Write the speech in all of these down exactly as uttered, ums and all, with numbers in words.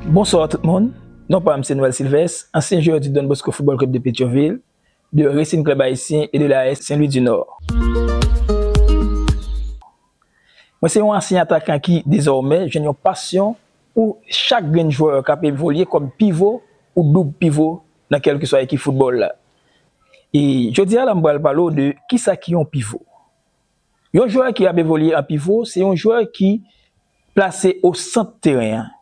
Bonsoir tout moun. Non pa m se Noël Sylvestre, ansyen jwè di Don Bosco Football Club de Pétion-Ville, de Racing Club Haïtien et de l'A S Saint-Louis du Nord. Mwen se yon ansyen atakan ki dezòmè jwenn yon pasyon pou chak grenn jwè k ap evolye kòm pivo ou doub pivo nan kèlkeswa ekip foutbòl la. E jodi a la, m pral pale w de kisa ki yon pivo. Yon jwè ki ap evolye an pivo, se yon jwè ki plase o sant teren an,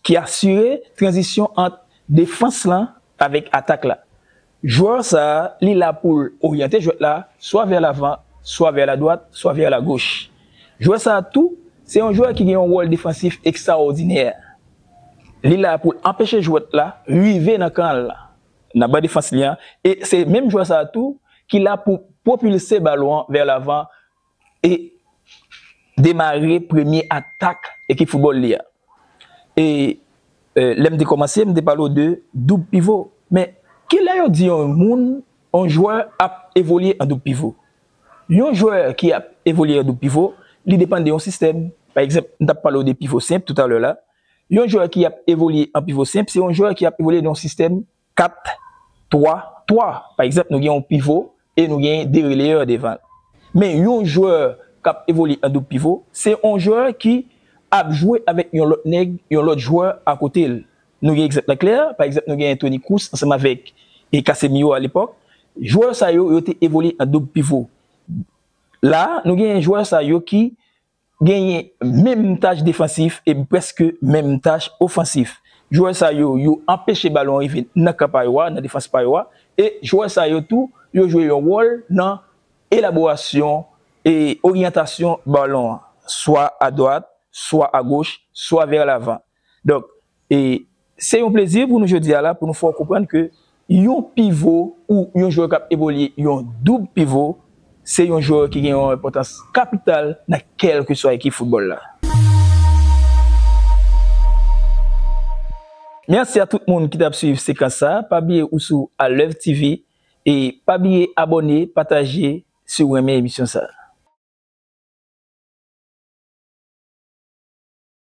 ki asire tranzisyon ant defans lan avèk atak la. Jwè sa a, li la pou l oryante jwèt la, swa vè lavan, swa vè ladwat, swa vè lagoch. Jwè sa a tou, se yon jwè ki gen yon wòl defansif ekstraòdinè. Li la pou l anpeche jwèt la rive nan kan l la, nan ban defans li an, e se menm jwè sa a tou ki la pou pwopilse balon an vè lavan e demare premye atak ekip foutbòl li a. E, e, lè m te kòmanse, m te pale w de doub pivo. Men, kilè yo di yon moun, yon jwè ap evolye an doub pivo? Yon jwè ki ap evolye an doub pivo, li depann de yon sistèm. Pa egzanp, m t ap pale w de pivo senp toutalè la. Yon jwè ki ap evolye an pivo senp, se yon jwè ki ap evolye nan yon sistèm kat twa twa. Pa egzanp, nou gen yon pivo e nou gen de releyè devan l. Men yon jwè k ap evolye an doub pivo, se yon jwè ki ap jwe avèk yon lòt nèg, yon lòt jwè akote l. Nou gen egzanp la klè, pa egzanp, nou gen Toni Kroos ansanm avèk e Casemiro alepòk. Jwè sa yo, yo te evolye an doub pivo. La, nou gen jwè sa yo ki genyen menm tach defansif e prèske menm tach ofansif. Jwè sa yo, yo anpeche balon rive nan kan pa yo a, nan defans pa yo a, e jwè sa yo tou, yo jwe yon wòl nan elaborasyon e oryantasyon balon an, swa adwat, swa agoch, swa vè lavan. Donk, e se yon plezi pou nou jodi a la, pou nou fè w konprann ke yon pivo ou yon jwè k ap evolye yon doub pivo, se yon jwè ki gen yon enpòtans kapital nan kèlkeswa ekip foutbòl la. Mèsi a tout moun ki t ap swiv sekans sa. Pa bliye ou sou Alèv T V e pa bliye abòne, pataje si w renmen emisyon sa.